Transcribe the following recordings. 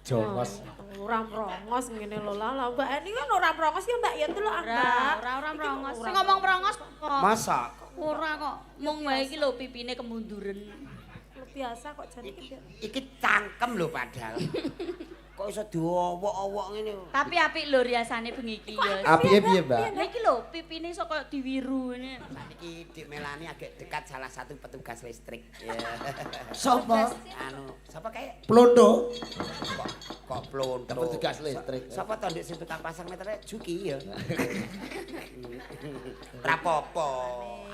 Jongos. Ora mrongos ngene lho lah. Mbak Eni kan ora mrongos ya, Mbak, ya delok ah, Ora, Mbak. ora ora mrongos. Ora. Sing ngomong mrongos kok. Masa? Ora kok. Mung wae iki lho pipine kemunduren. Lu biasa kok jane iki. Iki cangkem lho padahal. Kok iso diowok-owok ngene. Tapi apik lho riasane bengi iki ya. Apike piye, Mbak? Lah iki lho pipine iso koyo diwiru ngene. Saiki Dik Melani agak dekat salah satu petugas listrik. Ya. Sopo? Anu, sapa kae? Plondo. Kok plonto. Petugas listrik. Sapa to Dik sing tukang pasang metere Juki ya. Rapopo.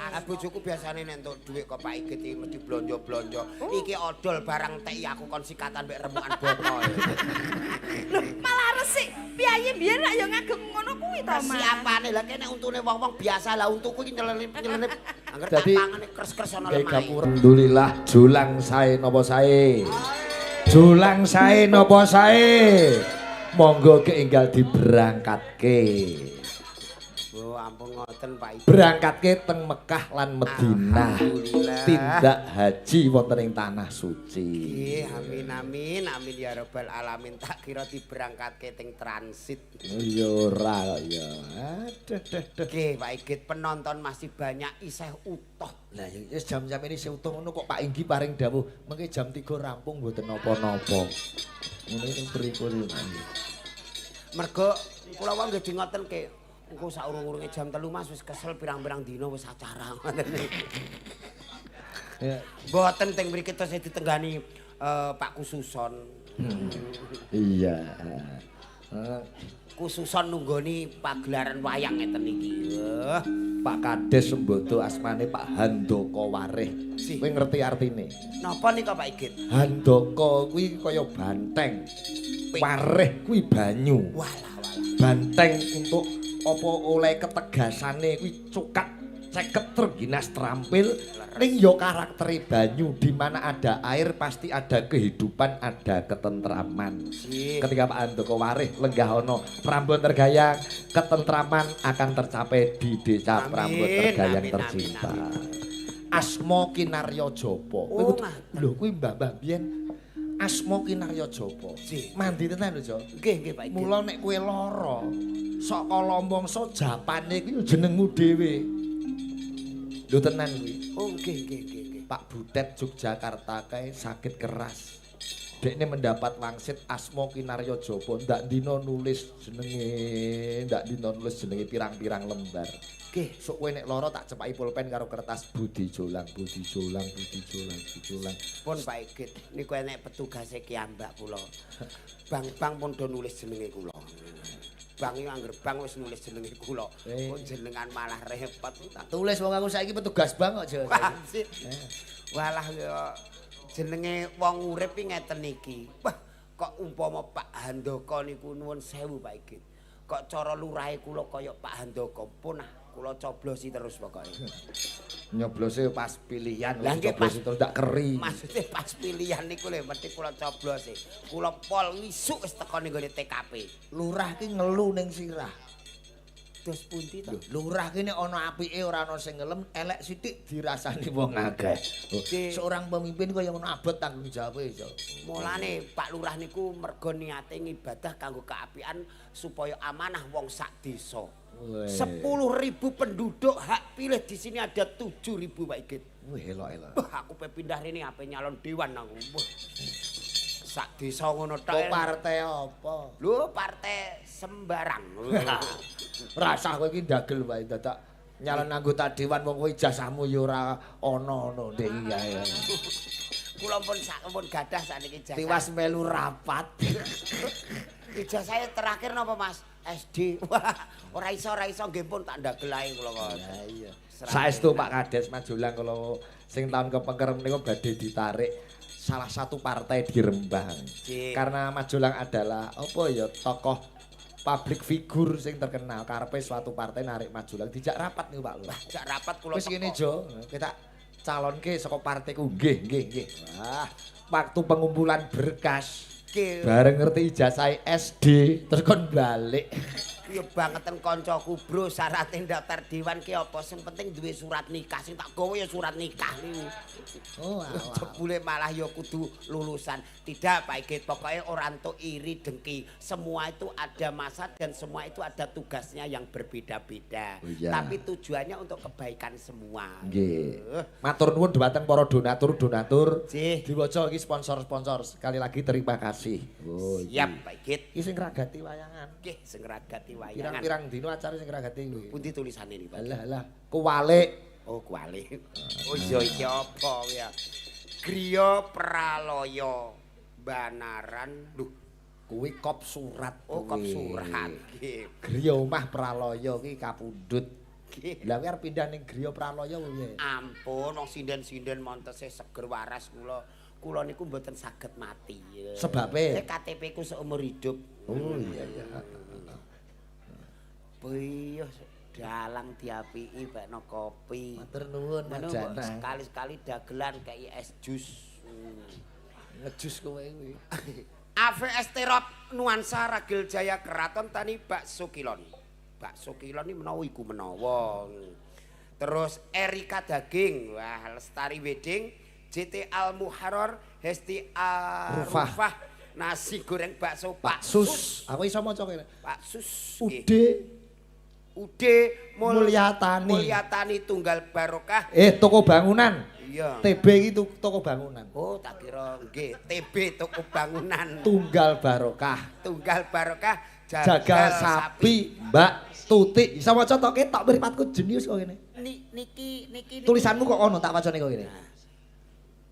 Ah bojoku biasane nek entuk dhuwit kok Pak Igit iki mesti blonjo-blonjo. Iki odol barang teki aku kon sikatan mbek remukan boto. Lho, malah resik. Piyayi biyen lak ya ngagem ngono kuwi to, Mas. Siapane lah kene untune wong-wong biasa lah untuku iki nyelenip-nyelenip. Angger tak Dadi, pangane kres-kres ana Gawe lemahe. gapura. Alhamdulillah julang sae napa sae. Julang sae napa sae. Monggo keenggal diberangkatke. Oh ampun ngoten Pak Igit. Berangkatke teng Mekah lan Madinah. Alhamdulillah. Tindak haji wonten ing tanah suci. Nggih, amin amin amin ya rabbal alamin. Tak kira diberangkatke teng transit. Ya ora kok ya. Aduh duh duh. Nggih, Pak Igit, penonton masih banyak isih utuh. Lah ya wis jam-jam ini sing utuh ngono kok Pak Inggi paring dawuh mengke jam 3 rampung mboten napa-napa. Ngono iki pripun iki? Mergo kula wong nggih di ngoten ke. Engko saurung-urunge jam 3 Mas wis kesel pirang-pirang dina wis acara ngoten niku. Ya. Mboten teng mriki terus ditenggani Pak Kususon. Iya. Eh, Kususon nunggoni pagelaran wayang ngeten iki. Wah, Pak Kades Sembodo asmane Pak Handaka Warih. Si. Kowe ngerti artine? Napa nika Pak Igit? Handaka kuwi kaya banteng. Warih kuwi banyu. Walah walah. Banteng untuk apa oleh ketegasane kuwi cukat ceket trengginas terampil ning ya karaktere banyu, di mana ada air pasti ada kehidupan, ada ketentraman. Si. Ketika Pak Handaka Warih lenggah ana Prambon Tergayang, ketentraman akan tercapai di desa Amin, Prambon Tergayang amin, tercinta. amin, amin. Asma Kinarya Japa. Kowe Oh, kudu- ngaten. Lho kuwi mbah-mbah biyen Asma Kinarya Japa. Si. Mandi tenan lho, Jo. Nggih nggih Pak Igit. Mula nek kowe lara, saka mangsa japane kuwi jenengmu dhewe. Lho tenan kuwi. Oh nggih nggih nggih nggih. Pak Butet Yogyakarta kae sakit keras. Dekne mendapat wangsit Asma Kinarya Japa, ndak dina nulis jenenge, ndak dina nulis jenenge pirang-pirang lembar. Nggih. Sok kowe nek lara tak cepaki pulpen karo kertas Budi Jolang, Budi Jolang, Budi Jolang, Budi Jolang. Pun Pak Igit, niku enek petugase kiambak kula. Bang-bang pun do nulis jenenge kula. Bang iki angger bang wis nulis jenenge kula. Eh. Kok jenengan malah repot. Tak tulis wong aku saiki petugas bank kok, Jo. Wah, sih. Walah ya jenenge wong urip iki ngeten iki. Wah, kok umpama Pak Handaka niku nuwun sewu Pak Igit. Kok cara lurahe kula kaya Pak Handaka pun ah kula coblosi terus pokoke. Nyoblose pas pilihan, Lah, nggih, coblosi terus ndak keri. Maksudnya pas pilihan niku lho mesti kula coblosi. Kula pol isuk wis teko ning gone TKP. Lurah ki ngelu ning sirah. Dos pundi to? Lho, lurah ki nek ana apike ora ana sing ngelem, elek sithik dirasani wong akeh. Oh, Nggih. seorang pemimpin kaya ngono abot tanggung jawabe, Jo. Mulane Pak Lurah niku mergo niate ngibadah kanggo keapian supaya amanah wong sak desa. Weh. 10.000 penduduk hak pilih di sini ada 7.000 Pak Igit. Wih, elok-elok. Wah, aku pe pindah rene ape nyalon dewan aku. Wah. Sak desa ngono tok. Kok partai apa? Lho, partai sembarang. Rasah kowe iki ndagel wae dadak nyalon anggota dewan wong kowe ijazahmu ya ora ana ngono ndek iki kae. Kula pun sak pun gadah sakniki ijazah. Tiwas melu rapat. Ijazah terakhir napa Mas? SD. Wah, ora iso nggih pun tak ndagel ae kula kok. Lah iya. Serah Saestu Pak Kades Majulang kalau sing tahun kepengker menika badhe ditarik salah satu partai di Rembang. Cik. Karena Majulang adalah apa ya tokoh public figure sing terkenal karepe suatu partai narik Majulang dijak rapat niku Pak Lurah. Jak rapat kula Wis teko. ngene Jo, kita calonke saka partaiku nggih nggih nggih. Wah, waktu pengumpulan berkas Nggih. bareng ngerti ijazah SD terus kon balik. Ya bangeten kancaku, Bro, syarate daftar dewan ki apa? Sing penting duwe surat nikah. Sing tak gawa ya surat nikah niku. Oh, alah. Jebule malah ya kudu lulusan. Tidak, Pak Igit, pokoknya ora entuk iri dengki. Semua itu ada masa dan semua itu ada tugasnya yang berbeda-beda. Oh, iya. Tapi tujuannya untuk kebaikan semua. Nggih. Matur nuwun dhumateng para donatur-donatur. Nggih. Diwaca iki sponsor-sponsor. Sekali lagi terima kasih. Oh, Siap, Pak Igit. Iki sing ngragati wayangan. Nggih, sing ngragati wayangan. Pirang-pirang dino acara sing ngragati kuwi. Pundi tulisane niki, Pak? Alah alah, kuwalik. Oh, kuali. Oh iya, iki apa ya? Griya Pralaya Banaran. Lho, Kuwi kop surat. Oh, kop kuwi. surat. Nggih. Griya omah Pralaya ki kapundhut. Nggih. Lah kowe arep pindah ning griya Pralaya piye? Ampun, wong sinden-sinden montese seger waras kula. Kula niku mboten saged mati. Sebabe? KTP ku seumur hidup. Oh iya. Piye dalang diapiki bekno kopi. Matur nuwun Mas Ngono, mbok Jana. sekali-sekali dagelan kei es jus. Ngejus kowe kuwi. AVS Terop Nuansa Ragil Jaya Keraton Tani Bakso Kilon. Bakso Kilon ini menawa iku menawa. Terus Erika Daging, wah Lestari Wedding, JT Al Muharrar, Hesti Rufah. Arufah, nasi goreng bakso Pak Pak Sus. Aku iso maca kene. Pak Sus. UD UD Mulyatani. Mulyatani Tunggal Barokah. Toko bangunan. Iya. TB iki toko bangunan. Oh, tak kira nggih TB toko bangunan. Tunggal Barokah. Tunggal Barokah Jagal sapi Mbak Tuti. Iso maca to ketok mripatku jenius kok ngene. Niki niki Tulisanmu kok ono tak wacane kok ngene.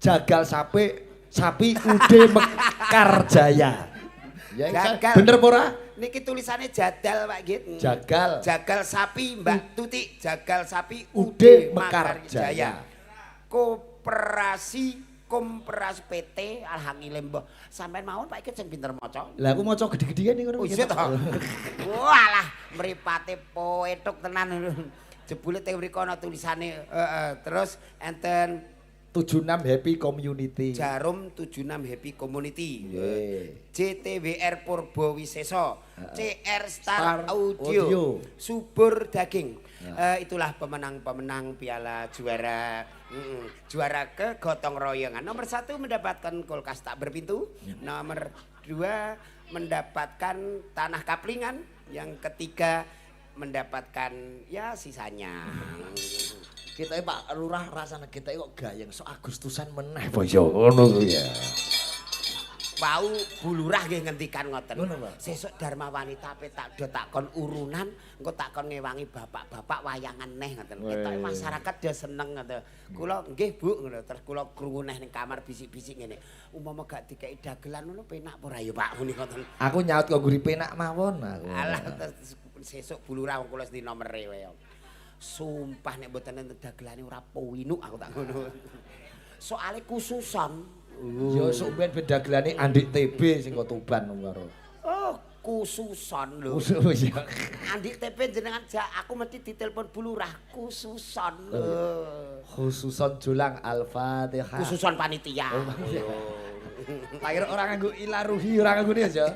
Jagal sapi sapi UD Mekar Jaya. Ya Jagal. bener apa ora? Niki tulisannya jadal Pak Git. Jagal. Jagal sapi Mbak Tuti, jagal sapi UD Mekar Jaya. Koperasi Komperas PT alhamdulillah mbah. Sampeyan mawon Pak Git sing pinter maca. Lah aku maca gedhe-gedhean ning ngono. Oh iya toh. Walah, mripate poetuk tenan. Jebule teng mriku ana tulisane heeh. Terus enten 76 Happy Community. Jarum 76 Happy Community. Nggih. JTWR Purbo Wiseso, CR Star, Star Audio, Audio. Subur Daging. Itulah pemenang-pemenang piala juara juara ke gotong royongan. Nomor 1 mendapatkan kulkas tak berpintu, nomor 2 mendapatkan tanah kaplingan, yang ketiga mendapatkan ya sisanya. Kita Pak Lurah rasane kita kok gayeng sok Agustusan meneh apa ya ngono kuwi ya. Wau Bu Lurah nggih ngendikan ngoten. Ngono, Pak. Sesuk Dharma Wanita pe tak do takon urunan, engko takon ngewangi bapak-bapak wayangan neh ngoten. Ketoke masyarakat do seneng ngoten. Kula nggih Bu ngono, terus kula krungu neh ning kamar bisik-bisik ngene. Umpama gak dikeki dagelan ngono penak apa ora ya Pak muni ngoten. Aku nyaut kok nguri penak mawon aku. Alah terus sesuk Bu Lurah wong kula wis di nomere wae. Sumpah nek mboten enten dagelane ora powinuk aku tak ngono. Soale khususon. Ya sok ben ben dagelane Andik TB sing kok Tuban karo. Oh, khususon lho. Khusus ya. Andik TP jenengan jak aku mesti ditelepon Bu Lurah khususon. Khususon Jolang Al-Fatihah. Khususon panitia. Oh, iya. Tak kira ora nganggo ilaruhi ora nganggo ne ya.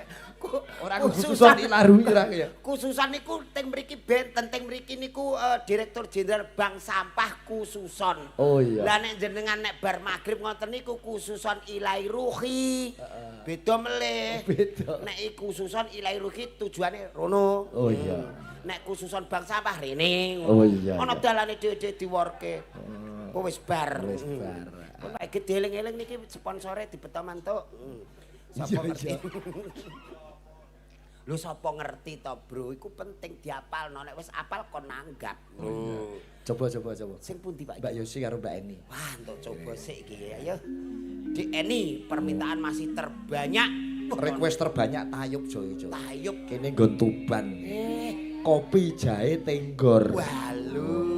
Ora nganggo khususon ilaruhi ora ya. Khususon niku teng mriki benten teng mriki niku Direktur Jenderal Bank Sampah khususon. Oh iya. Lah nek jenengan nek bar magrib ngoten niku khususon ilai ruhi. Beda melih. Beda. Nek khususon ilai ruhi tujuane rono. Oh iya. Nek khususon bank sampah rene. Oh iya, Ana iya. dalane dhewe-dhewe diworke. Oh wis bar. Wis bar. Pun Pak Igit dieling-eling niki sponsore dibeto mantuk. Sapa Iya, ngerti? iya. Lho sapa ngerti to, Bro? Iku penting diapalno. Nek wis apal kon nanggap. Coba coba coba. Sing pundi Pak? Mbak Yosi karo Mbak Eni. Wah, entuk coba sik iki ya. Ayo. Di Eni permintaan masih terbanyak. Request terbanyak tayub Jo Jo. Tayub. Kene nggon Tuban. Kopi jahe tenggor. Walu.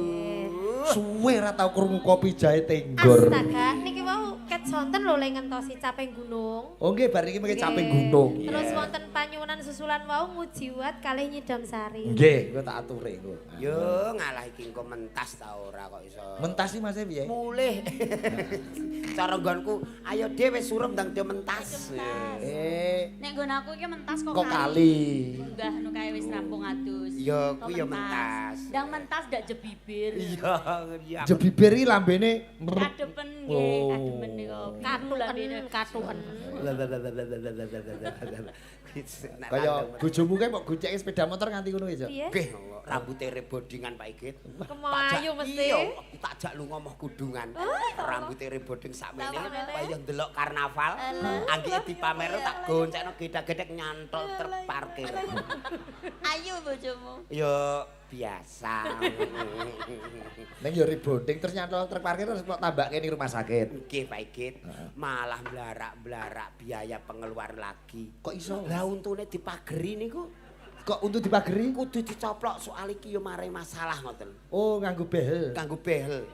Suwe ra tau krungu kopi jahe tenggor. Astaga, niki wau ket Wis wonten lho le ngentosi caping gunung. Oh nggih, bar iki mengke caping Nggih. gunung. Terus wonten panyuwunan susulan wau ngujiwat kalih nyidam sari. Nggih, engko tak ature engko. Yo ngalah iki engko mentas ta ora kok iso. Mentas iki Mas piye? Mulih. Cara nggonku, ayo dhewe wis surem ndang do mentas. Nek nggon aku iki mentas kok Kok kali. Munggah nu kae wis rampung adus. Ya, Kok kuwi ya mentas. Ndang mentas ndak jebibir. Iya, iya. Jebibir iki lambene Kadepen nggih, Oh. kadepen niku. Biru lambene. Katuken, katuken. Kaya bojomu kae mbok goncenge sepeda motor nganti ngono iki, Cok. Piye? Nggih, rambute rebondingan Pak Igit. Kemayu mesti. Iya, tak jak lunga moh kudungan. Rambute rebonding sakmene, kaya ndelok karnaval. Anggike dipamerno tak goncengno gedhek-gedhek nyantol truk parkir. Ayu bojomu. Ya biasa. Ning yo rebonding terus nyantol truk parkir terus mbok tambake ning rumah sakit. Nggih Pak Igit, malah blarak-blarak biaya pengeluaran lagi. Kok iso? Lah untune dipageri niku Kok untu dipageri? kudu dicoplok soal iki ya mare masalah ngoten. Oh, nganggo behel. Kanggo behel.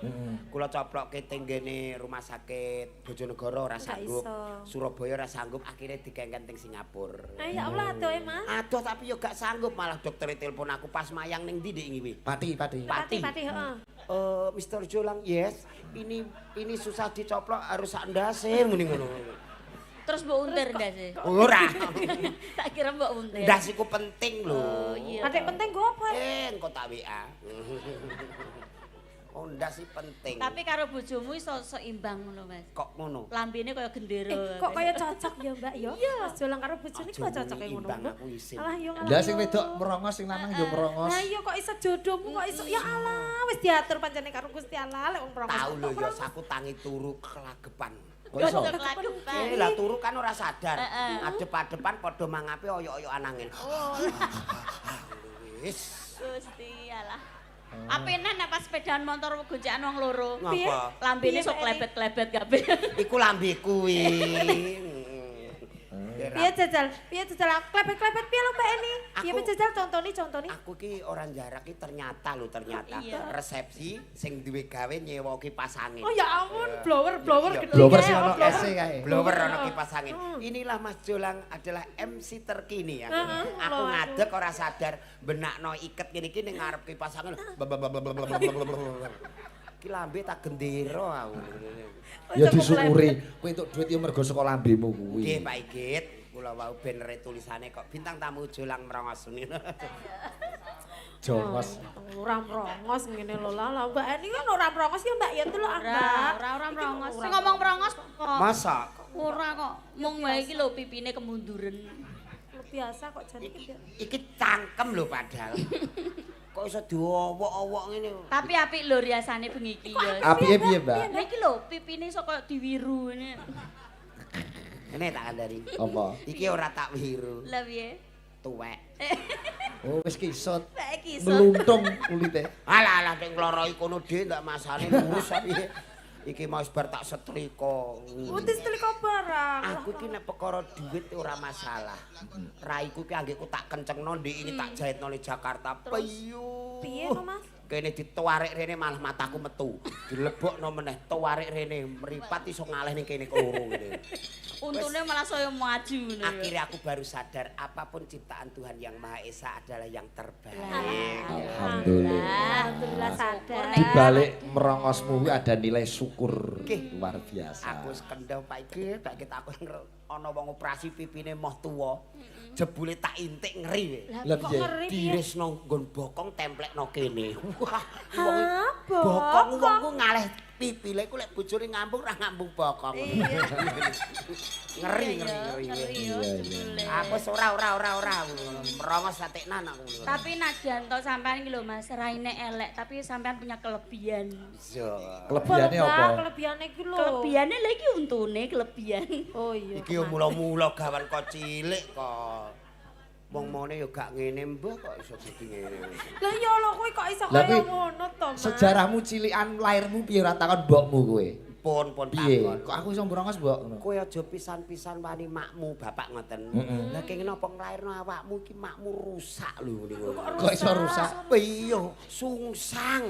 Kula coplokke teng nggene rumah sakit Bojonegoro ora Gak sanggup. iso. Surabaya ora sanggup, akhirnya dikengken teng Singapura. Ah, ya Allah adohe Mas. Aduh tapi yo gak sanggup, malah dokter telepon aku pas mayang ning ndi dik iki. Pati, pati. Pati, Pati. pati, heeh. Eh Mr. Jolang, yes, ini susah dicoplok harus sak ndase muni ngono. Terus mbok untir ndase. Ora. Tak kira mbok untir. Ndas iku penting lho. Oh iya. Adik penting go apa? Engko tak WA. Oh, ndas sih penting. Tapi karo bojomu iso seimbang ngono, Mas. Kok ngono? Lambene kaya gendera. Eh, kok kaya cocok ya, Mbak ya? Mas Jolang karo bojone Aja kok cocok muni ngono. imbang, Mbak. aku isin. Alah yo ngalah. Lah sing wedok merongos, sing lanang yo merongos. Lah iya kok iso jodohmu kok iso ya Allah wis diatur pancene karo Gusti Allah lek wong merongos. Tahu lho kok ya merongos. aku tangi turu kelagepan. Kok iso? Kelagepan. Eh lah turu kan ora sadar. Adep-adepan padha mangape oyok-oyokan angin. Oh. Wis. Gusti Allah. Apene nek pas sepedaan motor goncekan wong loro. Ngapa? Lambene Piye, sok Mbak Eni? klebet-klebet kabeh. Iku lambeku kuwi. Piye jajal? Piye jajal? Klepet-klepet piye lho Mbak Eni? Piye Aku- jajal contoni contoni. Aku ki ora jarak ki ternyata lho ternyata Iya. resepsi sing duwe gawe nyewa kipas angin. Oh ya ampun, blower blower Iya. gede. Blower kae, sing oh, ono blower. ese kae. Blower ana kipas angin. Inilah Mas Jolang adalah MC terkini ya. Heeh, Aku lho, ngadeg ora sadar benakno iket ngene iki ning ngarep kipas angin. Ki lambe tak gendera aku. Ya disyukuri. Kowe entuk duit ya mergo saka lambemu kuwi. Nggih Pak Igit, kula wau benere tulisane kok bintang tamu Jolang merongos ngene. Jongos. Ora merongos ngene lho lah. Lah Mbak Eni kan ora merongos ya Mbak ya delok ah Ora, Mbak. ora ora merongos. Sing ngomong merongos kok. Masa? Ora kok. Mung wae iki lho pipine kemunduren. Lu biasa kok jane iki. Iki cangkem lho padahal. Kok iso diowok-owok ngene. Tapi apik lho riasane bengi iki ya. Apike piye, Mbak? Lah iki lho pipine iso koyo diwiru ngene. Ngene tak kandhani. Apa? Iki ora tak wiru, Lah piye? tuwek. Oh, wis kisot. Lah iki iso. Meluntung kulite. Alah alah ning ngloroi kono dhewe ndak masane lurus piye. Iki mau wis bar tak setrika. Oh, disetrika barang. Aku iki nek perkara duit ora masalah. Raiku ki anggekku tak kencengno ndek ini tak jahitno ning Jakarta. Piyu. Piye no, Mas? Kene ditarik rene malah mataku metu. Dilebokno meneh tarik rene mripat iso ngalih ning kene keloro ngene. Untune malah saya maju ngono ya. Akhirnya aku baru sadar apapun ciptaan Tuhan Yang Maha Esa adalah yang terbaik. Alhamdulillah. Alhamdulillah sadar. Di balik merongosmu kuwi ada nilai syukur Nggih. luar biasa. Aku wis kendho Pak Iki, Pak Iki takon ana wong operasi pipine moh tuwa. Jebule tak intik ngeri we. Lah Kok piye? ngeri piye? Diresno nggon bokong templekno kene. Wah, wong Hah, bokong wong bokong? ku ngalih pipi lek ku lek bojone ngambung ra ngambung bokong. Ngeri ngeri ngeri. Ngeri yo Iya, iya. jebule. Aku wis ora ora ora ora merongos sateknan aku. Tapi najan to sampean iki lho Mas, raine elek tapi sampean punya kelebihan. Iya. Kelebihane Mbak, apa? Kelebihane iki lho. Kelebihane lha iki untune kelebihan. Oh iya. Iki yo mula-mula gawan kok cilik kok. Wong mone yo gak ngene mbah kok iso dadi ngene. Lah ya Allah kowe kok iso Lah, kaya kuwi ngono to, Mas? Sejarahmu cilikan lairmu piye ora takon mbokmu kowe? Pun pun Piye? takon. Kok aku iso merongos mbok ngono? Kowe aja pisan-pisan wani makmu bapak ngoten. Lah kenging napa nglairno awakmu iki makmu rusak lho ngene ngono. Kok iso rusak? Iya, sungsang.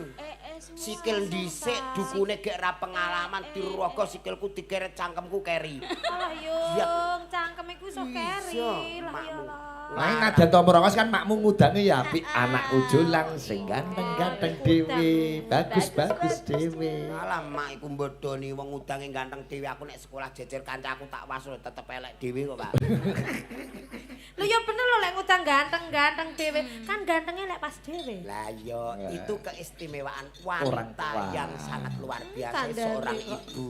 Sikil dhisik dukune gek ra pengalaman dirogo sikilku dikeret cangkemku keri. Alah yung, cangkem iku iso keri. Iya, Lah ya makmu. lah. Lah najan to merongos kan makmu ngudange ya apik anak ujulang sing ganteng-ganteng dhewe, bagus-bagus dhewe. Alah mak iku mbodoni wong udange ganteng dhewe aku nek sekolah jejer kancaku tak wasul tetep elek dhewe kok, Pak. Lho ya bener lho lek ngutang ganteng-ganteng dhewe. Kan gantengnya lek pas dhewe. Lah yo itu keistimewaan Orang wanita tua. yang sangat luar biasa Tandane seorang kok. ibu.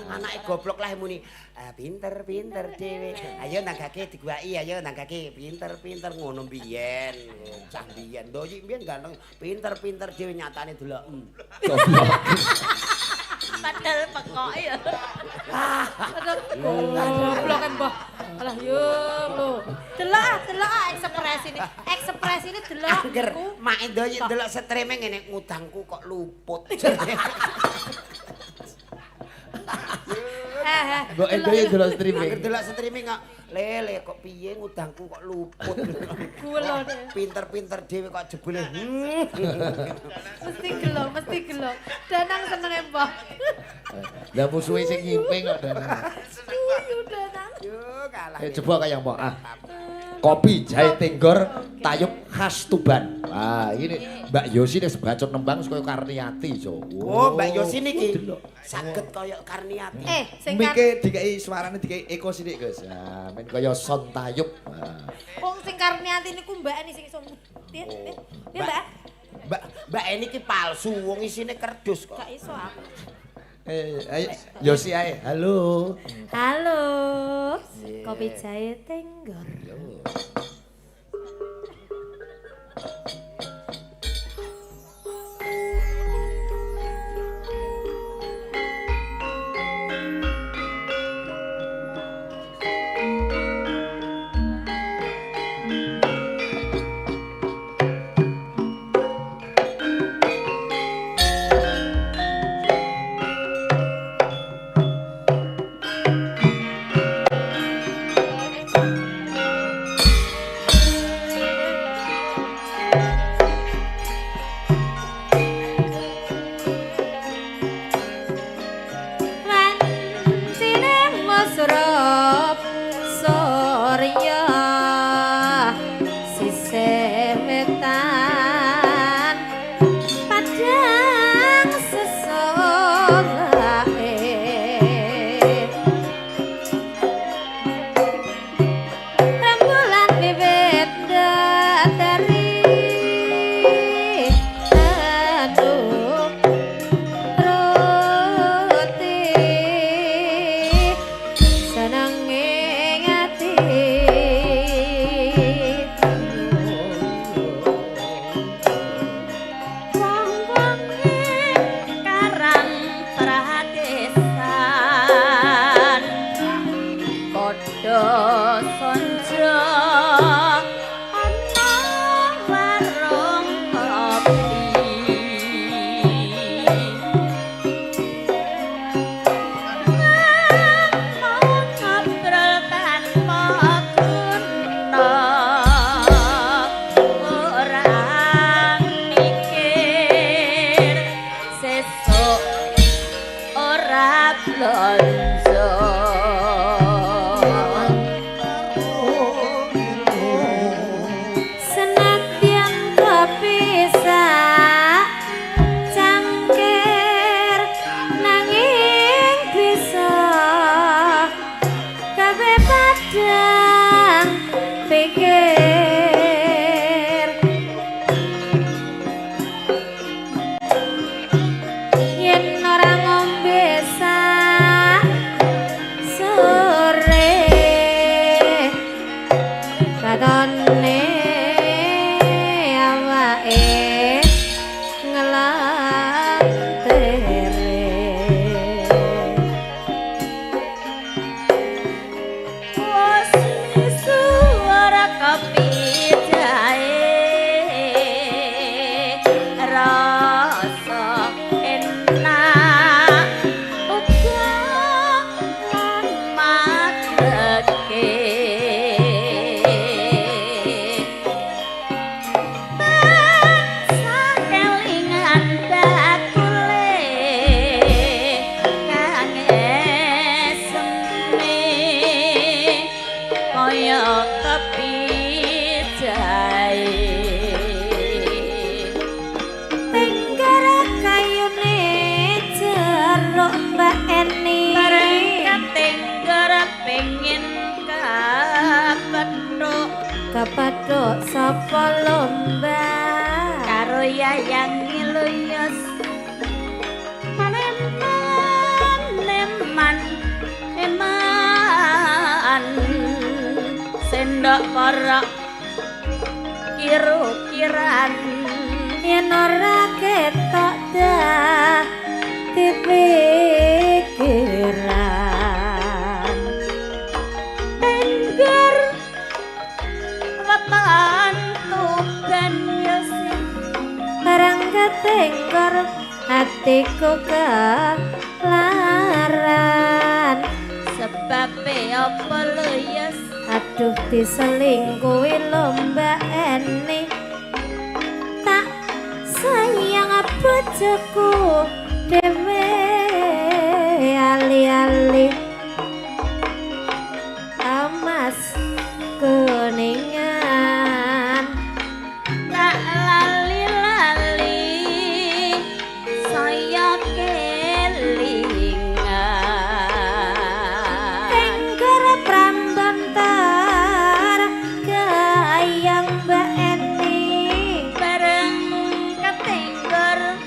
Anake goblok lah muni, "Ah, pinter-pinter dhewe. Ayo nanggake diguwaki, ayo nanggake pinter-pinter ngono biyen." Cah biyen doyi biyen ganteng pinter-pinter dhewe nyatane delok. Goblok. Padahal pekok ya. Goblok mbah. Alah yung lho. Delok ah, delok ah ekspresine. Ekspresine delok. Angger iku. make doyi delok streaming ngene ngudangku kok luput. Eh, eh. Mbok endo ya delok streaming. Angger delok streaming kok lele kok piye ngudangku kok luput. Gelo deh. Pinter-pinter dhewe kok jebule. Mesti gelo, mesti gelo. Danang senenge mbah. Lah musuhe sing nyimping kok danang. Guyu danang. Yo kalah. Eh coba kaya apa? Ah. Kopi jahe tenggor tayub khas Tuban. Wah, ini Mbak Yosi nek sebacot nembang kaya Karniati, Jo. Oh, Mbak Yosi niki Delok. saged kaya Karniati. Eh, sing kar Mike dikai suarane dikai eko sithik, Gus. Ya, men kaya son tayub. Wah. wong sing Karniati niku mbak sing iso. Piye? Piye? Piye, Mbak? Mbak Mbak Eni ki palsu, wong isine kerdus kok. Gak iso aku. Eh, ayo Yosi ae. Halo. Halo. Kopi jahe tenggor. Yo. Wancine mesrop surya sisih wetan padang sesolahe rembulan wiwit datari aduh roti senenge ati Wong-wong karang pradesan padha sonjo ana warung kopi. Mau ngobrol tanpa guna, ora mikir sesuk ora blonjo. Senadyan kepisah cangkir nanging bisa kabeh padang pikir yen ora ngombe sak sore katone awake ngelantere. Wes suara kopi jahe rasa enak uga lan magreke. Kepethuk sapa lomba karo yayang ngluyus maneman neman eman sendok porok kiru-kiran yen ora ketok dadi pikiran tengger weton tuban yosi barang ketenggor atiku kelaran sebabe apa lho yos aduh diselingkuhi lomba eni tak sayang bojoku dhewe ali-ali emas kuningan tak lali-lali saya kelingan tengger Prambon tergayang Mbak Eni bareng ketengger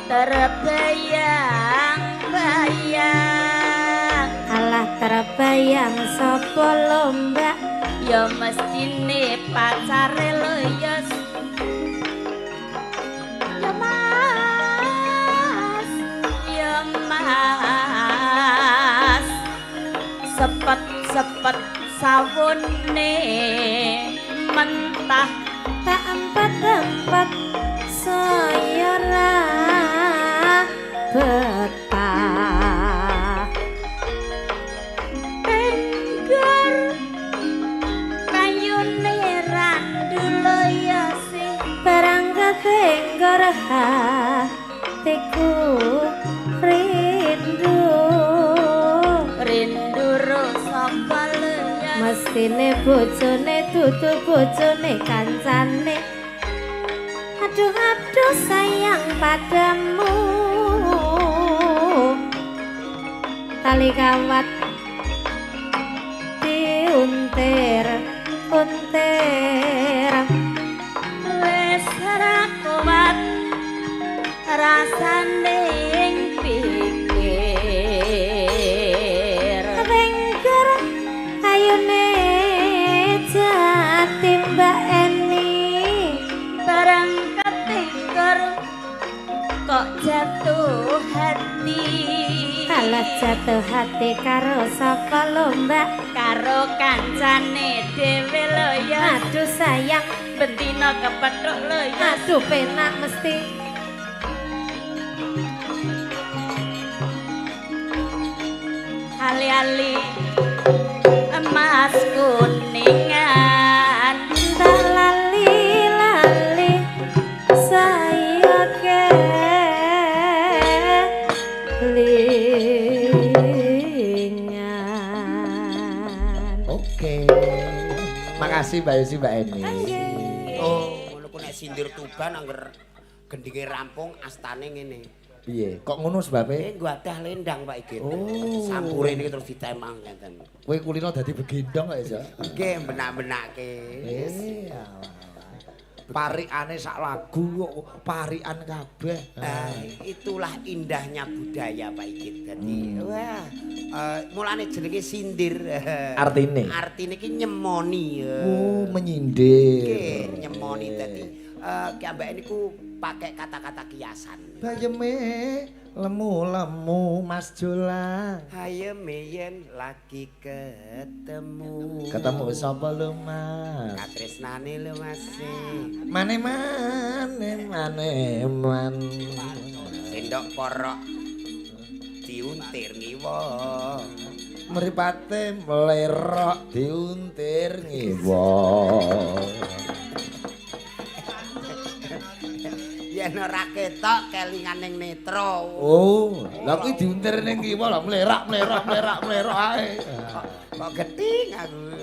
terbayang-bayang alah terbayang sapa lomba ya mestine pacare lho yos ya mas ya mas sepet-sepet sawune mentah tak empat-empat saya ra betah tengger kayune randu lho ya sih barang ketengger hatiku rindu rindu ro sapa lho ya mestine bojone dudu bojone kancane aduh aduh sayang padamu tali kawat diuntir untir wis ora kuat rasane ing pikir tengger ayune jati Mbak Eni barang ketengger kok jatuh hati alah jatuh hati karo sapa lomba karo kancane dhewe lho ya aduh sayang bendina kepethuk lho ya aduh penak mesti ali-ali emas kuningan tak lali-lali saya kelingan. Oke. Makasih Mbak Yosi, Mbak Eni. Oh, ngono ku nek sindir Tuban angger gendinge rampung astane ngene. Piye? Kok ngono sebabe? Nggo adah lendang Pak Igit. Oh. Sampure niki terus ditemang ngenten. Kowe kulino dadi begendong kok ya? Nggih, benak-benake. Parikane sak lagu kok parikan kabeh. Itulah indahnya budaya Pak Igit. Dadi wah, mulane jenenge sindir. Artine? Artine iki nyemoni. Oh, menyindir. Nggih, nyemoni dadi ki ambeke niku pakai kata-kata kiasan. Bayeme lemu-lemu Mas Jolang. Hayeme yen lagi ketemu. Ketemu sapa lho Mas? Katresnane lho Mas. Mane mane mane man. Sendok porok diuntir ngiwa. Mripate mlerok diuntir ngiwa. Yen ora ketok kelingan ning netra. Oh, lha kuwi diuntir ning kiwa lho mlerak mlerak mlerak mlerok ae. Kok geting aku.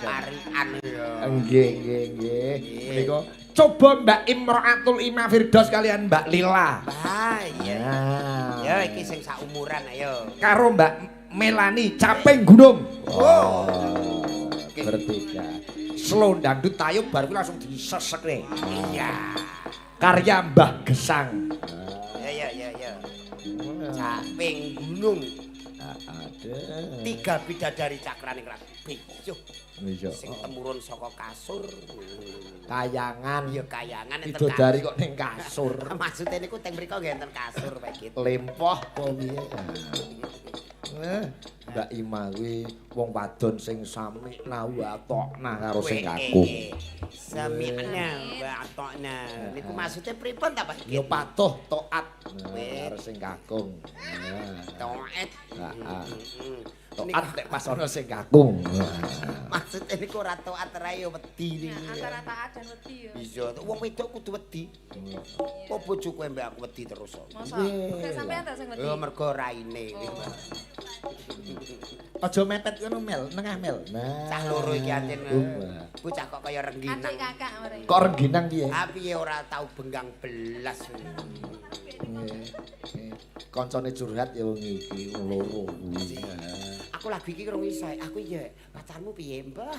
Tarian ya. Nggih, nggih, nggih. Menika coba Mbak Imroatul Ima Firdaus kalian Mbak Lila. Ah, iya. Ya. Ya iki sing saumuran ayo. Karo Mbak Melani Caping Gunung. Oh. Bertiga. Slow dangdut tayub bar kuwi langsung disesekne. Iya. Karya Mbah Gesang. Ya ya ya ya. Caping gunung. Ada. Tiga bidadari cakraning lagu. Yuh, Iya. sing temurun saka kasur. Kayangan. Ya kayangan enten Bidadari kok ning kasur. Maksude niku teng mriku nggih enten kasur Pak Git. Lempoh apa piye? Mbak Ima kuwi wong wadon sing sami'na wa ta'na karo sing kakung. Sami'na wa ata'na. Niku maksude pripun ta Pak Git? Ya patuh taat karo sing kakung. Taat. Heeh. Taat nek pas ana sing kakung. Maksude niku ora taat ra ya wedi niku. Antara taat dan wedi ya. Iya, wong wedok kudu wedi. Apa bojoku mbek aku wedi terus kok. Masa? Nek sampean tak sing wedi. Ya mergo raine. Aja mepet ngono Mel, nengah Mel. Nah. Cah loro iki ancen bocah kok kaya rengginang. Adik kakak mrene. Kok rengginang piye? Ah piye ora tau benggang belas. Koncone curhat ya wong iki wong loro kuwi. Aku lagu iki rong iso. Aku iya pacarmu piye, Mbah?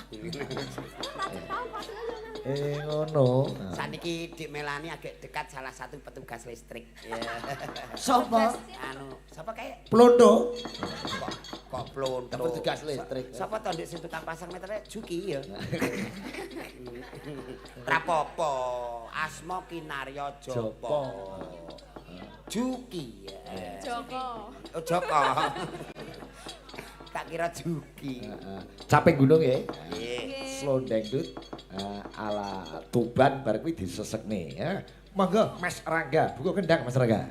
Ngono. Saniki Dik Melani agak dekat salah satu petugas listrik. Sapa? Anu, sapa kae? Plondo. Kok plondo. Petugas listrik. Sapa to Dik sing tukang pasang metere Juki ya. Rapopo, asma Kinarya Japa. Juki. Joko. Oh Joko. Tak kira Juki. Caping gunung ya. Nggih. Slow dangdut ala Tuban bar kuwi disesekne ya. Monggo Mas Rangga, buka kendang Mas Rangga.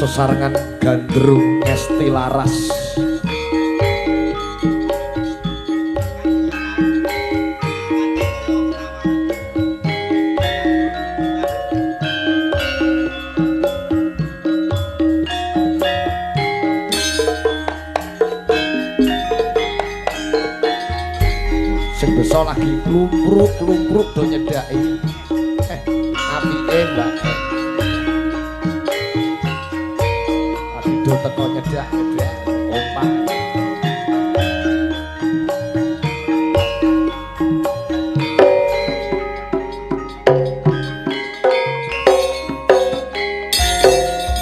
Sesarengan gandrung ngesti laras. Sing besa lagi klumpruk-klumpruk do nyedhaki. Apike Mbak. Do teko nyedak-nyedak omah.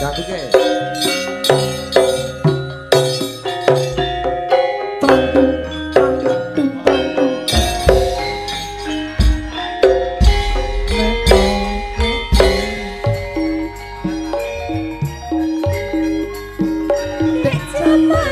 Dangdute. Dek jaman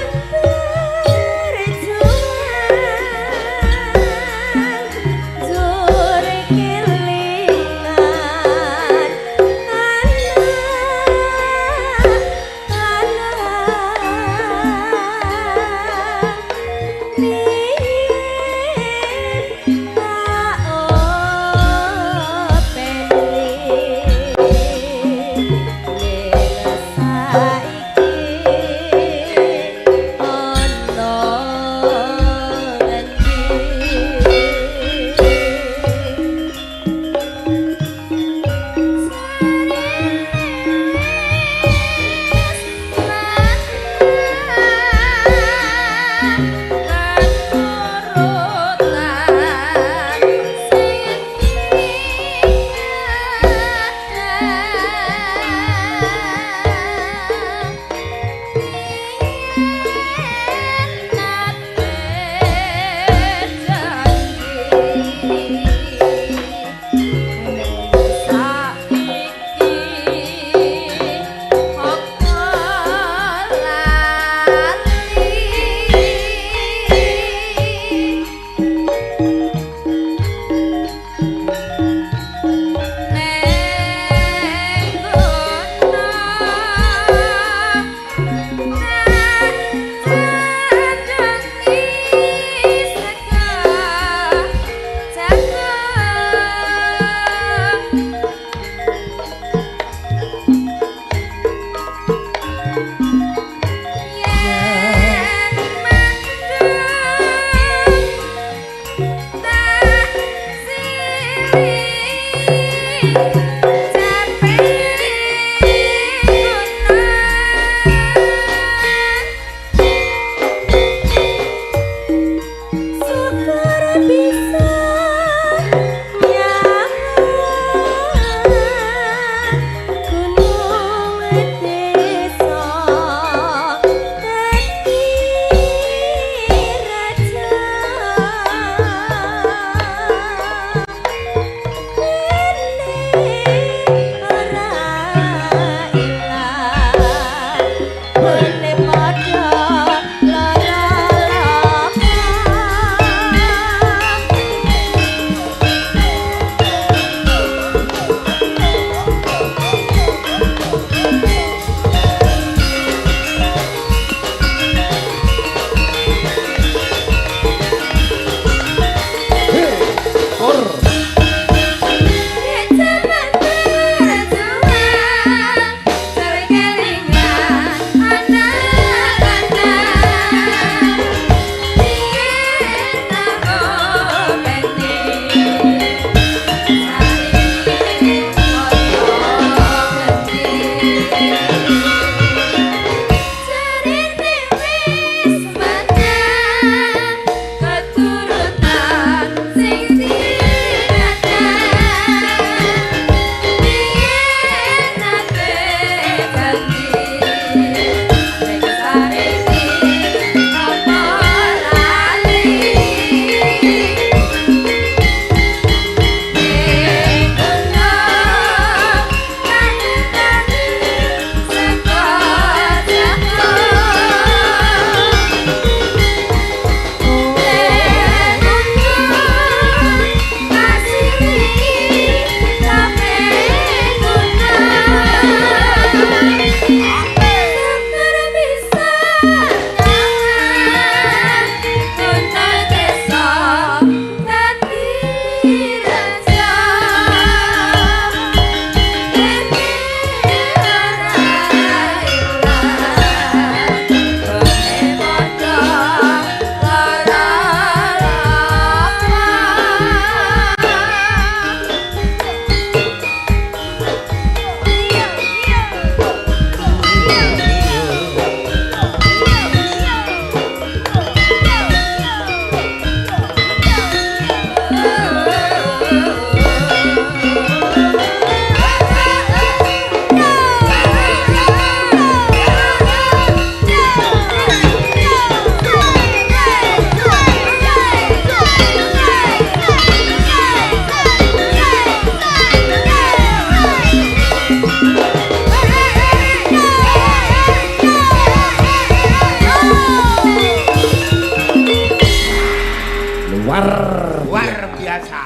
Luar Luar biasa.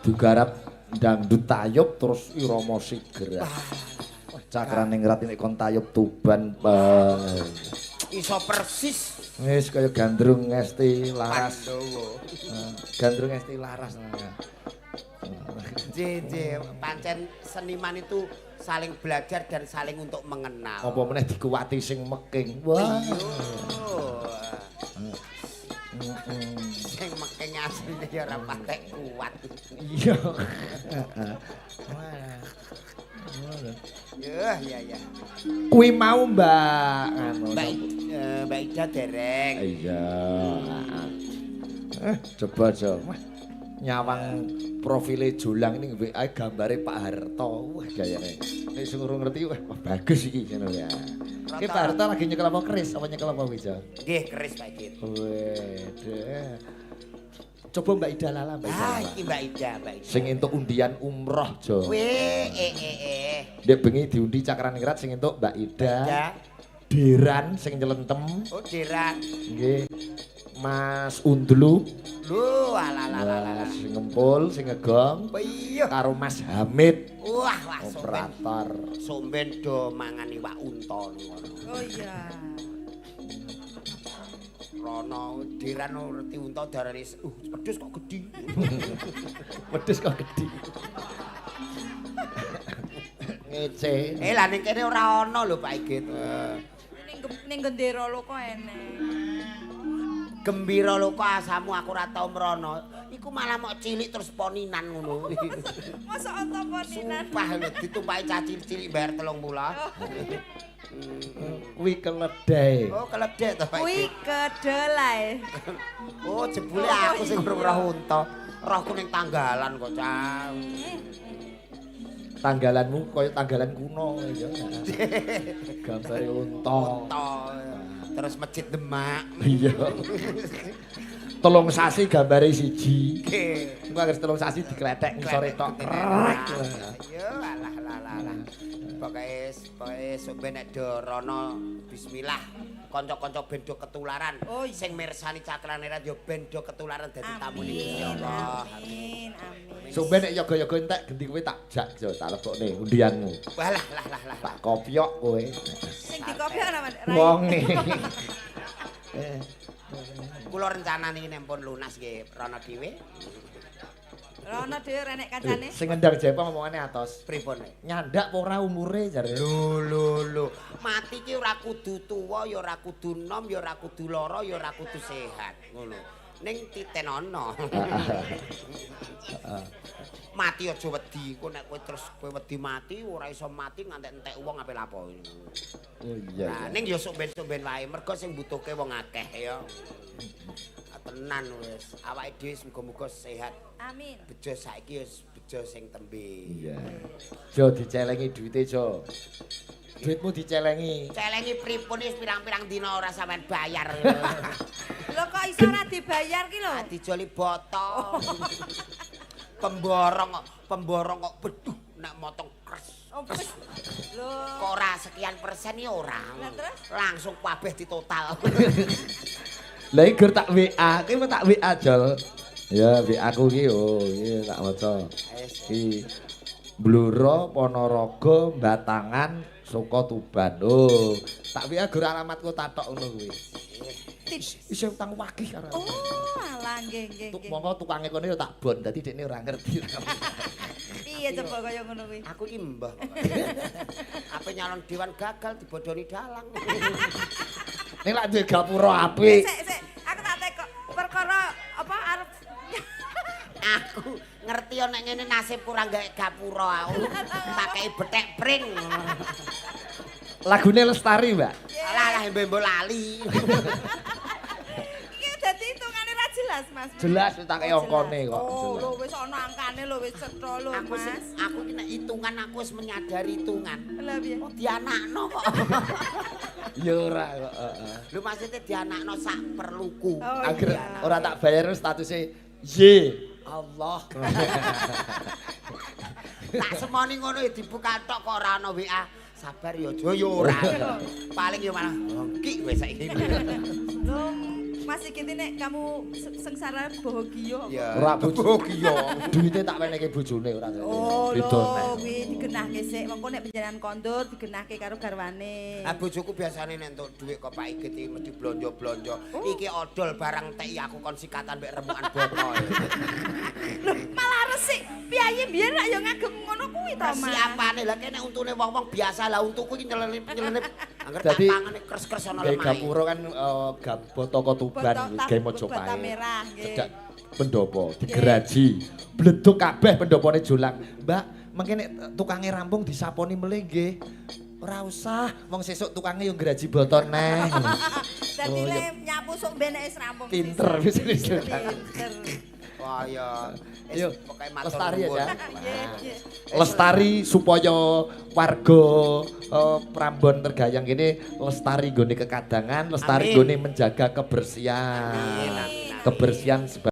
Digarap dangdut tayub terus irama sigra. Wah, Cakraningrat ini kon tayub Tuban. Iso persis. Wis kaya gandrung ngesti laras. Pandowo. Gandrung ngesti laras. J, pancen seniman itu saling belajar dan saling untuk mengenal. Apa meneh dikuwati sing meking. Wah. Sing meking asline ya ora patek kuat. Iya. Ya, ya, ya. Kuwi mau Mbak anu. Mbak Ida dereng. Iya. Coba aja. Wah, nyawang profile Jolang ini WA gambare Pak Harto. Wah, gayane. Nek sing urung ngerti, wah bagus iki ngono ya. Iki Pak Harto lagi nyekel apa keris? Apa nyekel apa kuwi, Jo? Nggih, keris Pak Igit. Wede. Coba Mbak Ida Lala, Mbak Ida. Ah, Lala. iki Mbak Ida, Mbak Ida. Sing entuk undian umroh, Jo. Weh, eh eh eh. Ndek bengi diundi Cakraningrat sing entuk Mbak Ida. Ida. Deran sing nyelentem. Oh, Deran. Nggih. Mas Undlu. Lho, alah. Sing ngempul, sing ngegong. Iya. Karo Mas Hamid. Wah, wah, somben. Operator. Somben do mangan iwak unta ngono. Oh iya. Rono Deran ngerti unta darane wedhus kok gedhi. Wedhus kok gedhi. Ngece. Eh, lah ning kene ora ana lho Pak Igit. Ning Gendera Loka enek. Gembira Loka asamu aku ora tau mrono. Iku malah mok cilik terus poninan ngono. Mosok unta poninan. Sumpah lho ditumpaki cah cilik-cilik bayar 30. Kuwi keledai. Oh, keledai to Pak Kuwi Igit. kedelai. Oh, jebule aku sing urung roh unta. Rohku ning tanggalan kok, Cah. Tanggalanmu kaya tanggalan kuno ya. Gambare unta. Unta. Terus Masjid Demak. Iya. 3 sasi gambare siji. Nggih. Engko anggere 3 sasi dikletek ngisore tok. Krek. Ya alah alah alah. Pokoke sok ben nek do rono bismillah. Kanca-kanca ben do ketularan. Oh, iya. Sing mirsani Cakraningrat ya ben do ketularan dadi tamune Gusti Allah. Amin, amin. Sok ben nek yoga-yoga entek gendi kowe tak jak jo tak lebokne undianmu. Walah lah lah lah. Tak kopyok kowe. Sing dikopi ana Mas. Wonge. Kula rencanane nek pun lunas nggih rono dhewe. Rono dhewe ora enek kancane. Sing ngendang Jepang omongane atos. Pripun? Nyandak apa ora umure jare. Lho lho lho. Mati ki ora kudu tuwa, ya ora kudu nom, ya ora kudu lara, ya ora kudu sehat. Ngono. Ning titenono. Mati aja wedi, engko nek kowe terus kowe wedi mati ora iso mati ngantek entek wong ape lapo. Oh iya. Nah, ning ya sok ben-sok ben wae, mergo sing mbutuhke wong akeh ya. Tenan wis, awake dhewe muga-muga sehat. Amin. Bejo saiki wis bejo sing tembe. Iya. Jo dicelengi duwite Jo. Duitmu dicelengi. Celengi pripun wis pirang-pirang dina ora sampean bayar. Lho kok iso ora dibayar ki lho? Dijoli boto. Pemborong kok beduh nek motong kres. Oh, wis. Lho. Kok ora sekian persen ya ora. Lah terus? Langsung kabeh ditotal. Lah iki gur tak WA, ki tak WA Jol. Ya WA ku ki oh iki tak waca. Iki Blora, Ponorogo, Batangan, Soko Tuban. Oh, tak WA gur alamatku tatok ngono kuwi. Isih utang wakih karo. Oh, alah nggih nggih nggih. Monggo tukange kono ya tak bon, dadi dekne ora ngerti. Piye coba kaya ngono kuwi? Aku iki mbah. Ape nyalon dewan gagal dibodoni dalang. Ning lak duwe gapura apik. Sik sik, aku tak tekok perkara apa arep Aku ngerti nek ngene nasib kurang gawe gapura aku. Tak kei bethek pring. Lagune Lestari, Mbak. Alah alah mbok lali. Iki dadi hitungane ra jelas, Mas. Jelas wis tak kei angkane kok. Oh, lho wis ana angkane lho wis cetha lho, Mas. Aku iki nek hitungan aku wis menyadari hitungan. Lah piye? Oh dianakno kok. Ya ora kok, heeh. Lho maksudnya dianakno sak perluku. Oh, Angger iya. ora tak bayar statuse Y. Allah. Tak semoni ngono ya dibuka tok kok ora ana WA. Sabar ya aja ya ora. Paling ya malah hongki kowe saiki. Lho, Mas iki nek kamu sengsara bahagia. Ya. Ora bojo Duite tak wenehke bojone ora. Oh, Beda lho, neh. kuwi digenahke sik. Mengko nek panjenengan kondur digenahke karo garwane. Ah, bojoku biasane nek entuk dhuwit kok Pak Igit iki mesti blonjo-blonjo. Iki odol barang teki aku kon sikatan mbek remukan botol. Lho, malah resik. Piyayi mbiyen rak ya ngagem ngono kuwi to, Mas. Siapane lah kene untune wong-wong biasa lah untuku iki nyelenip-nyelenip. Angger tak Dadi, pangane kres-kres ana Gawe lemahe. gapura kan boto ko Tuban Boto- gawe bata Mojopahit. merah, nggih. Cedak pendopo digeraji. Bleduk kabeh pendopone Jolang. Mbak, mengke nek tukange rampung disaponi melih nggih. Ora usah, wong sesuk tukange yo ngraji boto neh. Dadi Oh, le ya. nyapu sok ben nek wis rampung. Pinter wis wis. Pinter. Wah ya. Wis, Ayo, pokoke matur lestari nuwun. ya. Nggih, nggih. Lestari supaya warga Prambon Tergayang ini lestari gone kekadangan, lestari Amin. gone menjaga kebersihan. Amin, amin, amin. Kebersihan sebagai